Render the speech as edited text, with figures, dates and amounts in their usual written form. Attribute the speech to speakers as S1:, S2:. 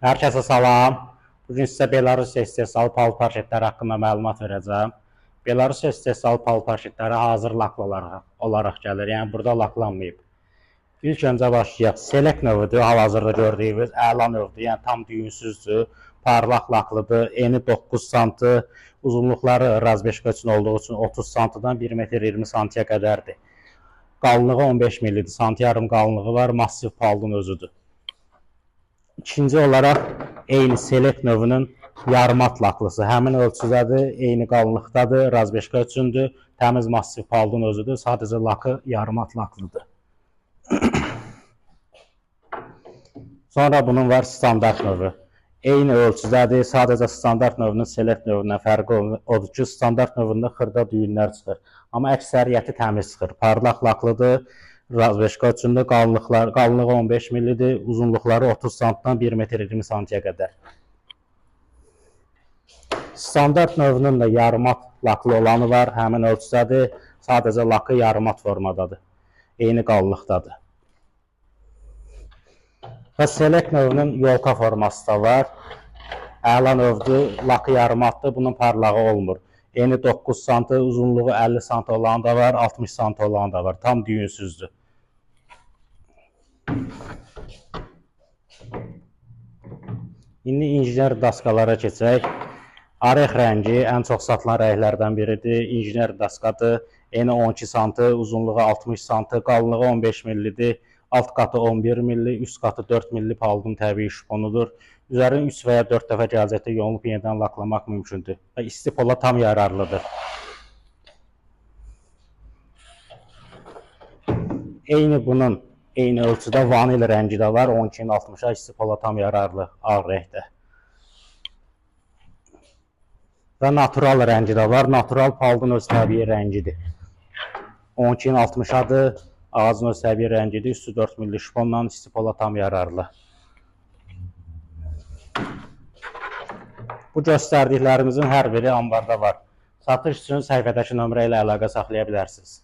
S1: Hər kəsə salam. Bugün sizə Belarus istehsalı palu parketləri haqqında məlumat verəcəm. Belarus istehsalı palu parketləri hazır laklı olaraq gəlir. Yəni burada laklanmayıb. İlk öncə başlayaq. Select növüdür, hal-hazırda gördüyünüz əla növdür. Yəni tam düyünsüzdür, parlaq laklıdır. Eni 9 sm, uzunluqları razbeşka üçün olduğu üçün 30 sm-dan 1 metr 20 sm-yə qədərdir. Qalınlığı 15 millidir, santi yarım qalınlığı var, massiv paludun özüdür. İkinci olaraq eyni Select növünün yarımat laklısı. Həmin ölçüdədir, eyni qalınlıqdadır, razbeşka üçündür, təmiz massiv paludun özüdür. Sadəcə lakı yarımat laklıdır. Sonra bunun var standart növü. Eyni ölçüdədir, sadəcə standart növünün Select növündən fərqi odur ki, standart növündə xırda düyünlər çıxır. Amma əksəriyyəti təmiz çıxır. Parlaq laklıdır, razbeşka üçündür, qalınlığı 15 millidir, uzunluqları 30 sm-dan 1 metr 20 sm-yə qədər. Standart növünün də yarımat laklı olanı var, həmin ölçüdədir, sadəcə lakı yarımat formadadır, eyni qalınlıqdadır. Və Select növünün yolka forması da var. Əla növdür, lakı yarımatdır, bunun parlağı olmur. Eni 9 sm, uzunluğu 50 sm olanı da var, 60 sm olanı da var. Tam düyünsüzdür. İndi injiner daskalara keçək. Arex rəngi ən çox satılan rənglərdən biridir. İnjiner daskadır. Eni 12 sm, uzunluğu 60 sm, qalınlığı 15 millidir. Alt qatı 11 milli, üst qatı 4 milli paludun təbii şponudur. Üzərini 3 və ya 4 dəfə gələcəkdə yonulub yenidən laklamaq mümkündür və isti pola tam yararlıdır. Eyni bunun eyni ölçüdə vanil rəngi də var. 12-nin 60-a isti pola tam yararlı ağ rəngdə. Və natural rəngi də var. Natural paludun öz təbii rəngidir. 12-nin 60-adır. Ağacın öz təbii rəngidir. Üstü 4 milli şponla isti pola tam yararlı. Bu göstərdiklərimizin hər biri ambarda var. Satış üçün səhifədəki nömrə ilə əlaqə saxlaya bilərsiniz.